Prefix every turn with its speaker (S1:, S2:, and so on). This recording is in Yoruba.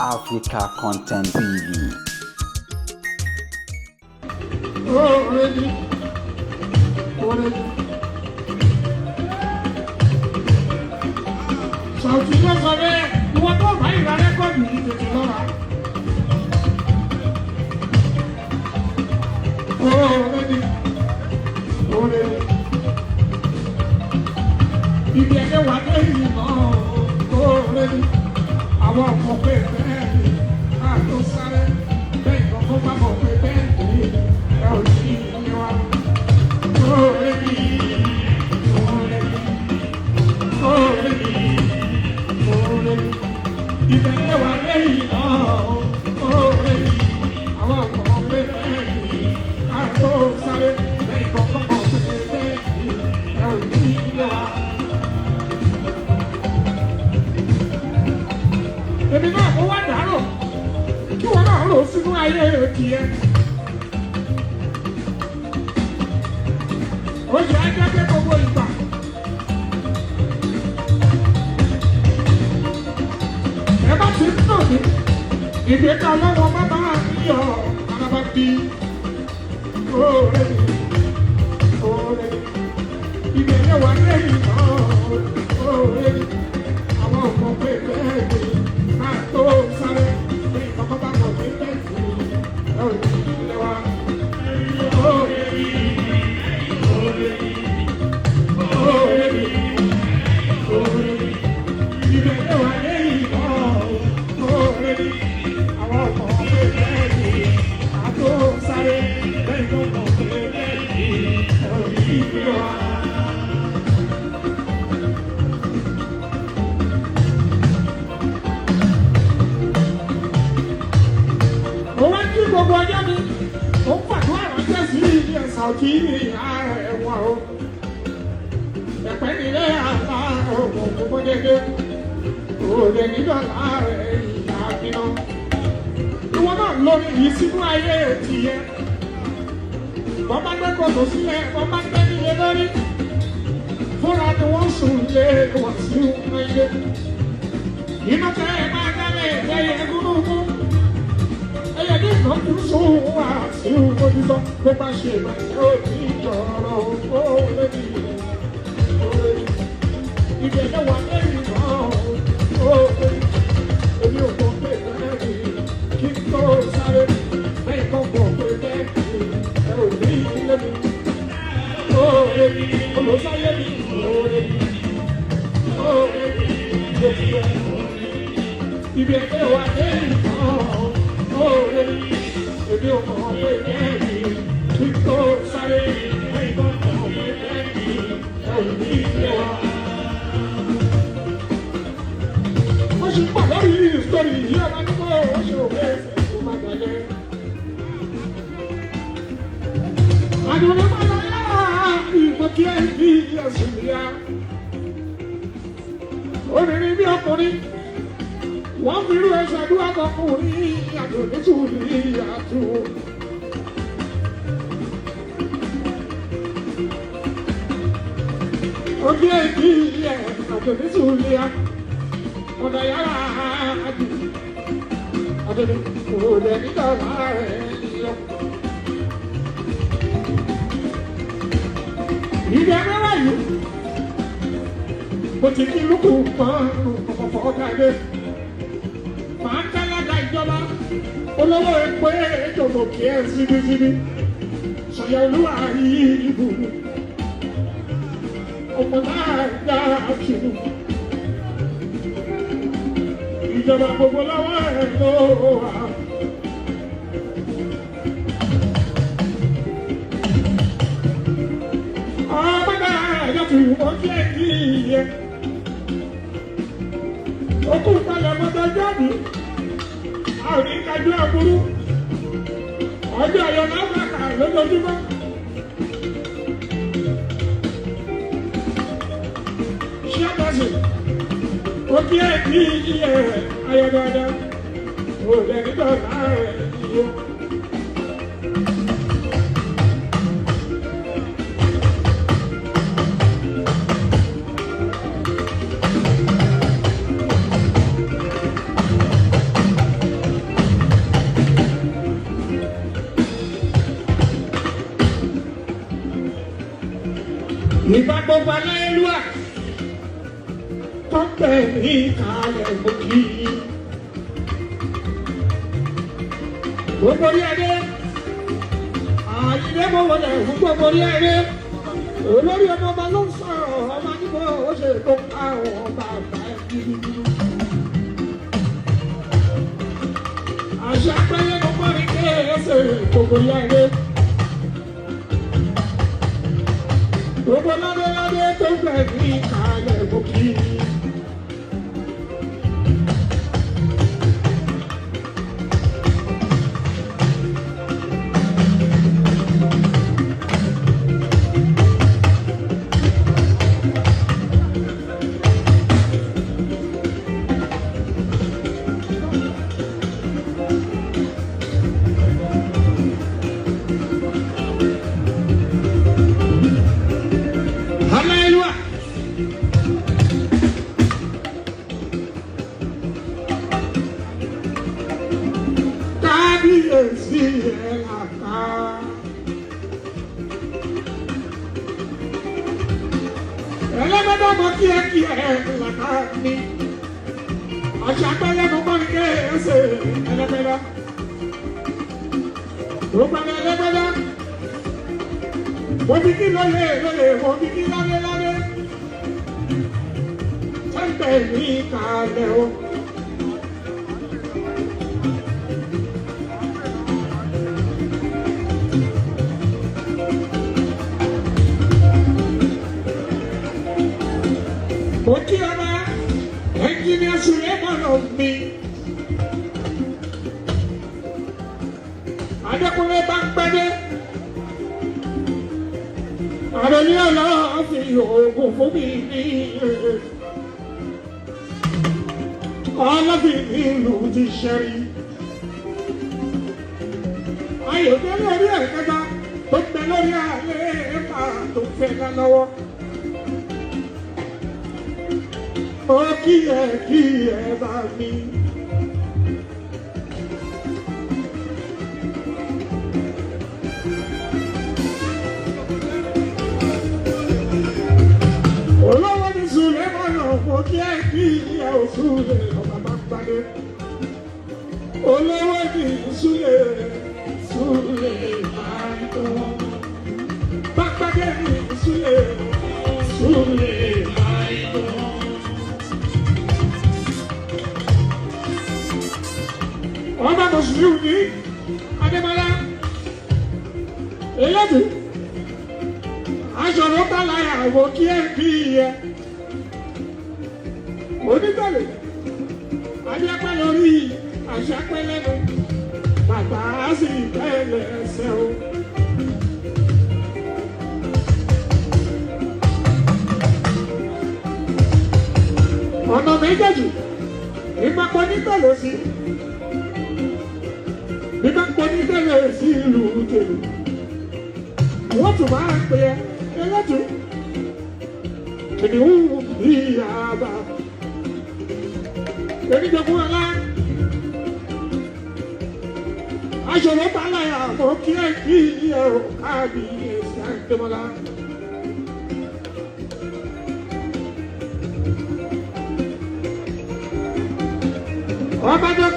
S1: Africa Content TV.
S2: Already, already. Sàwùtí ló sọ bẹ́ẹ̀, ìwọ tó bá ìlà rẹ́kọ̀dù yìí tètè lọ́ra. Already, already. Ibi ẹgbẹ́ wa dé yìí náà, already. Àwọn ọmọ pé bẹ́ẹ̀ ni, máa tó sáré, bẹ́ẹ̀ kan tó bá mọ̀ pé bẹ́ẹ̀ ni, ẹ ò ní ilé wa. Already, already, already. Ìbẹ̀rẹ̀ wà lẹ́yìn náà, oore àwọn ọmọ pé bẹ́ẹ̀ ni, àtó sáré lẹ́yìn kọ̀ọ̀kan mọ̀ pé bẹ́ẹ̀ ni, ẹ ò ní ilé wa. Èmi náà mo wá dàárò, kí wọn náà rò sínú ayé tiẹ̀. Ó ṣe á jẹ́ pé gbogbo ìgbà. Ẹ bá ti ń nà mí, ìgbéga ọlọ́wọ́ bá bá yọ araba bí. Oore mi, oore mi, ìbẹ̀rẹ̀ wà lẹ́yìn náà. Oore mi, àwọn ọmọ pé bẹ́ẹ̀ ni máa tó sáré pé ìkọ̀kọ̀ bá mọ̀ pé bẹ́ẹ̀ ni ẹ ò ní ilé wa. Oore mi, oore mi, oore mi, oore mi. Ìbẹ̀rẹ̀ wà lẹ́yìn náà, oore mi, àwọn ọmọ pé bẹ́ẹ̀ ni, àtó sáré lẹ́yìn tó mọ̀ pé bẹ́ẹ̀ ni, ẹ ò ní ilé wa. Mo wá kí gbogbo ọjọ́ mi, ó ń pàdúrà ránṣẹ́ sí ilé ẹ̀sán kí ìyá ẹ̀wọ̀n o. Ẹ̀pẹ́ nílé àlá ògùn gbogbo dédé, òde nídọ̀lá rẹ̀ ìyá gbiná. Ìwọ náà lórí yìí sínú ayé tìyẹ. Wọ́n bá gbé kòtò sílẹ̀, wọ́n bá gbé nílé lórí. Fúnra ni wọ́n sùn lé wọ́n sí ilé. Iná tẹ́ ẹ máa dálẹ̀ ẹ̀yẹ gúnúgún. Ẹyẹ ní ìkan kú sóhun wá sí ojútọ́ bó bá ṣe ìbàjẹ́ òní ìjọ̀rọ̀ ó lé ní orí. Ibi ẹ̀jẹ̀ wà lẹ́yìn náà ó lé ní. Èmi ò mọ̀ pé bẹ́ẹ̀ ni kí n tó sáré lẹ́yìn kan mọ̀ pé bẹ́ẹ̀ ni ẹ ò ní ilé mi. Oore mi, olùsáyé mi, oore mi, oore mi, lójú ẹ̀. Ibi ẹgbẹ́ wa lẹ́yìn náà, oore mi, èmi ò mọ̀ pé bẹ́ẹ̀ ni kí n tó sáré lẹ́yìn kan mọ̀ pé bẹ́ẹ̀ ni ẹ ò ní ilé wa. Wọ́n ṣe ń pọ̀ lórí ìsọ̀rí yìí ọmọ nígbà wọ́n ṣe òwe ẹsẹ̀ tó má dalẹ̀. Àdùnnú máa lọ yára ìmọ̀ kí ẹ bí ẹ̀sùn yá. Obìnrin bí ọkùnrin, wọ́n fi irú ẹsẹ̀ àdúrà ọkùnrin àdùnnú tù ní àtú. Ojú ẹbí ẹ̀ àdùnnú tù ní àtú ọ̀nà yàrá àdù àdùnnú òde nígbà rẹ̀ lọ. Ìdí ẹgbẹ́ yìí, mo ti kí lukú márùn-ún ọ̀pọ̀pọ̀ káyé. Màá kálága ìjọba olówó epo ìjọba kí ẹ síbísíbí. Sọ̀yà olúwa yìí ibù. Ọmọ náà dá kìnnìún. Ìjọba gbogbo lọ́wọ́ ẹ̀ ló wà. Ọmọ náà yọ fi wọ́n kí ẹ kí iye. Okú palẹ̀ mọ́tò jáde. A ò ní kájú àbúrú. Ọjọ́ ayọ̀ náà máa kà lójoojúmọ́. Ṣé àbáṣe? Ó kí ẹ kí iye ayọ̀ dáadáa. Ó lè nígbà láàrin iye. Ìbá gbogbo aláìlúwà tó pẹ̀ ní ìkàlẹ̀ mú kí. Gbogbo orí adé, àyílẹ̀ mọ̀ wọlé fún gbogbo orí adé. Olórí ọmọ ọba ló ń sọ̀rọ̀ ọmọ nígbà ó ṣe tó ká ọba àgbà gidigidi. Àṣà pẹ́yẹ́ ló mọ́ ní kéèyàn gbogbo orí adé. Gbogbo ládéládé tó fẹ́ ní ìkàlẹ̀ mú kí. Hallelujah. Kábíyèsí ẹ̀ làkà. Ẹlẹ́gbẹ́dọ́ mọ kí ẹ kí ẹ làkà mi. Àṣà pẹ́lẹ́ mo kọ́ ni ké ẹsẹ̀ ẹlẹ́gbẹ́dọ́. Mo pẹ́lẹ́ ẹlẹ́gbẹ́dọ́. Mo bí kí lóye lóye, mo bí kí lálé lálé. Tẹ́ńtẹ̀ ní kalẹ̀ o. Mo kí ọba ẹnjìnìá Sulemana mi. Adékúnlé bá ń pẹ́dé. Àròlé ọlọ́ọ̀fin oògùn fún mi ní ọlọ́fin ìlú ti ṣẹ́rí. Ayọ̀délé orí ẹ̀kẹta tó ń bẹ lórí àlẹ́ ẹ̀fà tó fẹ́ ká lọ́wọ́. Ó kí ẹ bá mi. Olówó ní Sulemana mo kí ẹ kí ẹ ò Sule ọba bá gbadé. Olówó ní Sule Sule máa ń tó. Bá gbadé ní Sule Sule máa ń tó. Ọba Mùsùlùmí Adébọ́lá Elédùn aṣọ̀rọ̀ bá lára àwọn kí ẹ bí ẹ onítọ̀lẹ̀ adéapẹ́ lórí àṣàpẹ́ lẹ́nu bàbá sì tẹ́lẹ̀ ẹsẹ̀ o. Ọ̀nà méjèèjì ìmọ̀pọ̀ nítọ̀lẹ̀ sí ìmọ̀pọ̀ nítọ̀lẹ̀ sí ìlú tèlú wọ́n tún máa ń pè é ẹlẹ́tù kìnìún bí àbá oníjogún ọlá aṣọwó bálàyà mọ́ kí ẹ kí ẹ ò káàbí ẹsẹ̀ àgbẹ̀mọ́lá. Ọba dókítà.